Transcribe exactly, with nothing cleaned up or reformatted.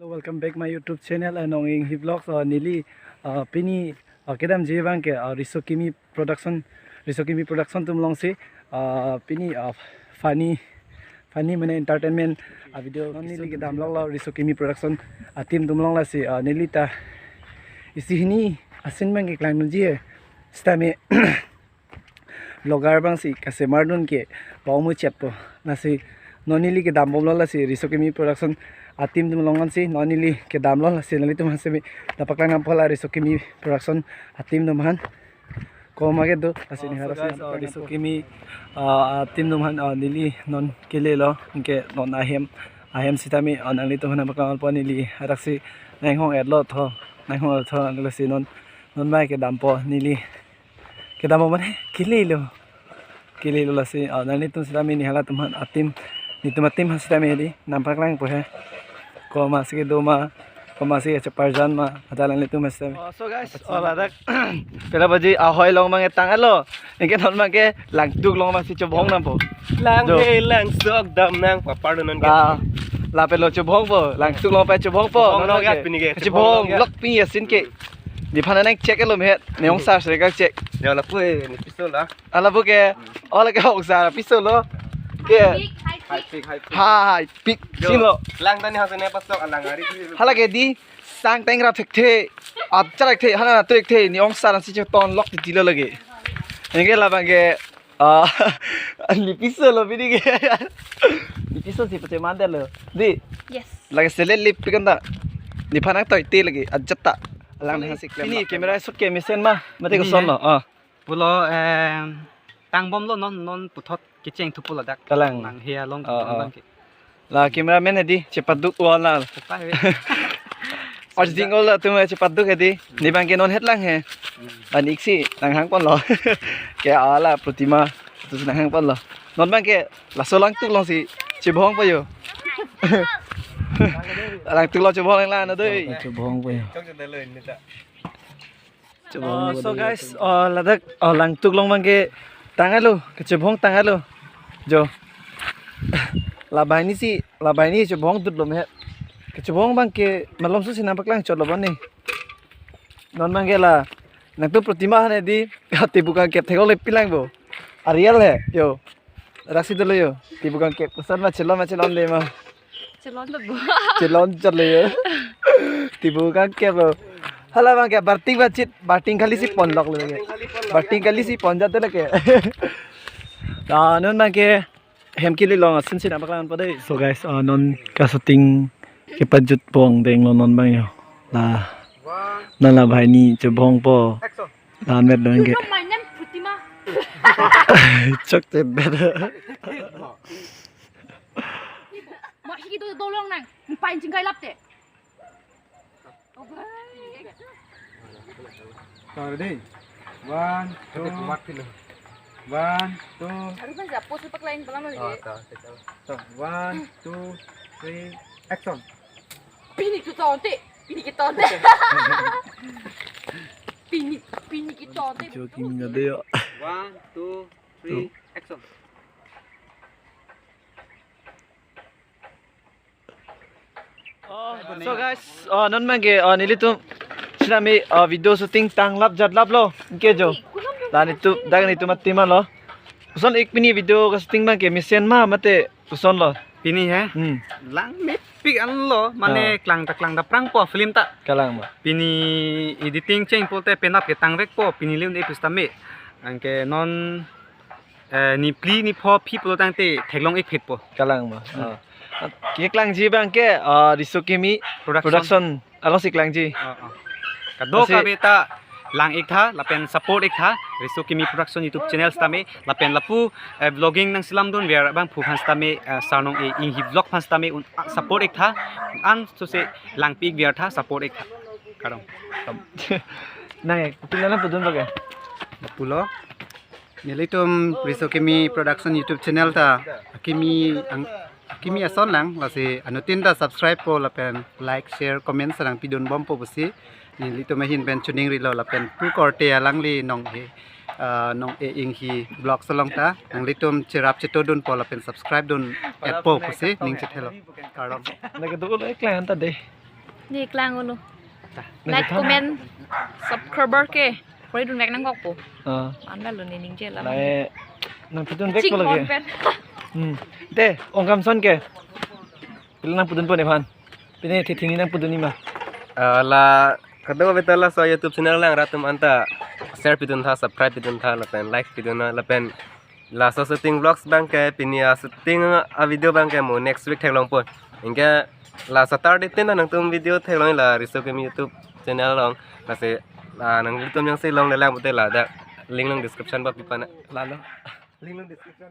Hello, welcome back my YouTube channel, uh, Nong Inghi Vlogs, uh, neli, uh, pini, uh, kedamji abang ke, uh, Riso Kimi Production, Riso Kimi Production atum alongsi, uh, pini, uh, funny, funny mane entertainment, uh, video non neli kedam lok lo Riso Kimi Production, uh, team atum along lasi, uh, neli ta isi hini asin abang ke klang nunji he. Sitame vlogger abang si kasemar dun ke bau mu chet po. Lasi non neli kedam bom lo lasi Riso Kimi Production a-team atum along si non neli kedam lo lasi nanglitum aphan semi nangpaklang nangpo la Riso Kimi Production a-team atum aphan. Komat kedo lasi ne. Ah, so harap guys, sini ah, Riso Kimi, ah, a-team atum aphan, ah, neli non kele lo, anke non ahem, ahem sitame, ah, nanglitum aphan nangpaklang nangpo neli hadak si nanghong-et lo tho, nanghong-et tho, anke lasi non, non abang kedam po neli. Kedam bom mane kele lo. Kele lo lasi, ah, nanglitum sitame ne halatum aphan a-team, netum a-team aphan sitame di nangpaklang po he. Komat si kedo ma, komat si kacheparjan ma, hadak nanglitum aphan sitame. Oh, so guys, oh, ladak. Pela baji ahoi along abang tang-et lo. Anke non abang ke Langtuk along abang si chobong nangpo. Lang Jo. He lang sok dam nang papar non ke. La, lapen lo chobong po, Langtuk along pen chobong po. Chobong Non lo abang guys, ke pini ke. Chobong Chobong lo guys. Lok pini asin ke. Nephan nang check lo mehet. Ne ong sa sere ka check. Ne lapu eh, ne piso la. Ala bu ke. Ola ke ong sa piso lo. Ke. High peak, high peak. High peak. High peak. Jo. Silo. Lang tani hase ne pasok alang ari. Hala ke di sang teng rap thekthe. Ap charak the, hala na thekthe. Ne ong sa nang si cheton lok titi lo lagi. Anke labang ke. Ah, ne piso lo pini ke. Ne piso si pache mandet lo. Di. Yes. Lagi selet lip pikan ta. Nephan nang toite lagi. Ajat ta. Alang ne hasi klem. Pini camera shoot ke mesen ma. Mate Pini koson he? Lo. Ah. Pulo, em, tang bom lo non, non puthot kecheng thu pulo dak. Kalang. Nang he along Oh, oh. Bang ke. La cameraman he di, chepaduk wala. Chepa he. Arjing ol atum chepaduk he di. Ne abang ke non het lang he. Hmm. Ani iksi nanghang pon lo. Ke ala Protima. Tu nanghang pon lo. Non abang ke laso Langtuk along si chobong po yo. Langtuk along chobong lang la na doi. Chobong po yo. Chok chok dalo ini ta. Oh, so guys, oh, ladak, oh, Langtuk along abang ke tang-et lo, kechobong tang-et lo. Jo. Labang ni si, labang ni chobong dut lo mehet. Kechobong abang ke malom su si nangpaklang chot lo bani. Non abang ke la, nangtum Protima aphan di, tibu kangkep thek-ok le pilang bo. Arial he, yo. Raksi dolo yo. Tibu kangkep. Koson ma chelon ma chelonde ma. Chelon lo bo. Chelon chot lo yo. Tibu kangkep lo. Hala abang ke barting bachit, barting kali si pon lok lo ke. Barting kali si pon jat lo ke. Ah, non abang ke hem kele along asin si nangpaklang po dei. So guys, ah, non ka-shooting kepajut pon deng lo non abang yo. La, non la banghini chobong po. Action. Lamet dong ke. You know my name, Protima. Chok tebet. Ma hiki to dolong nang. Pain chingkai lapte. Oh, bhai. So, ready? One, two. One, two. Aru kan siapa sih paklain pelan lagi? Oh, tak, tak, tak. So, one, two, three, action. Pini tu tonte, pini kita tonte. Pini, pini kita tonte. Joking ada ya. One, two, three, action. Oh, so guys, oh, non abang ke, oh, nelitum sitame, oh, video shooting tang lap jat lap lo, anke jo. La netum, dak netum a-team lo. Koson ik pini video ka-shooting abang ke mesen ma mate koson lo. Pini he? Hmm. Lang mepik an lo, mane Ah. klang ta klang ta prang po film ta. Kalang ma. Pini editing cheng pulote penap ke tangvek po, pini le un-e pusitame. Anke non, eh, niphli nipho phi pulo tangte theklong ik phit po. Kalang ma. Hmm. Ah. Keklangji abang ke, ah, Riso Kimi Production. Production. Along si klangji. Oh, oh. Kadokave ta lang ik tha, lapen support ik tha, Riso Kimi Production YouTube channel sitame, lapen lapu, eh, vlogging nangselam dun ver abangphu aphan sitame, eh, Sarnong E Inghi vlog aphan sitame un, ah, support ik tha, an sose langpi ik ver tha, support ik tha. Kardom. Nang ek, pila nang pudun bage? Pulo. Nelitum Riso Kimi Production YouTube channel ta, Kimi ang, Kimi ason lang, lasi anuttin ta subscribe po lapen like, share, comment sarang pidun bom po pusi. Nelitum ahin pen chuning rilo lapen pu korte alangli Nong E, ah, Nong E Inghi vlog along ta, nanglitum cherap cheto dun po lapen subscribe dun et po pusi, ning chethelo. Kardom. Nang kedo ulo ek lang ta dei. Ne klang-olo. Like, comment, subscriber ke pori dunvek nangkokpo. Ah. Anlo ne ningje la. Lahei nangpidunvek ching polo ke. Comment. Hmm. Te, Ongkam Son ke pilo nangpidunpo nephan? Pine thekthe ni nangpidun ni ma? Ah, la kadokave ta laso YouTube channel langra atum anta share piduntha, subscribe piduntha, lapen like piduntha, lapen laso shooting vlogs abangke, pini a-shooting a-video abangke mo next week theklongpo. Anke la Saturday tin nangtum video theklong la Riso Kimi YouTube channel along. Lasi, ah, nangtum jongsi longle lang pute ladak link along description box pipa na. Lalo. Link along description.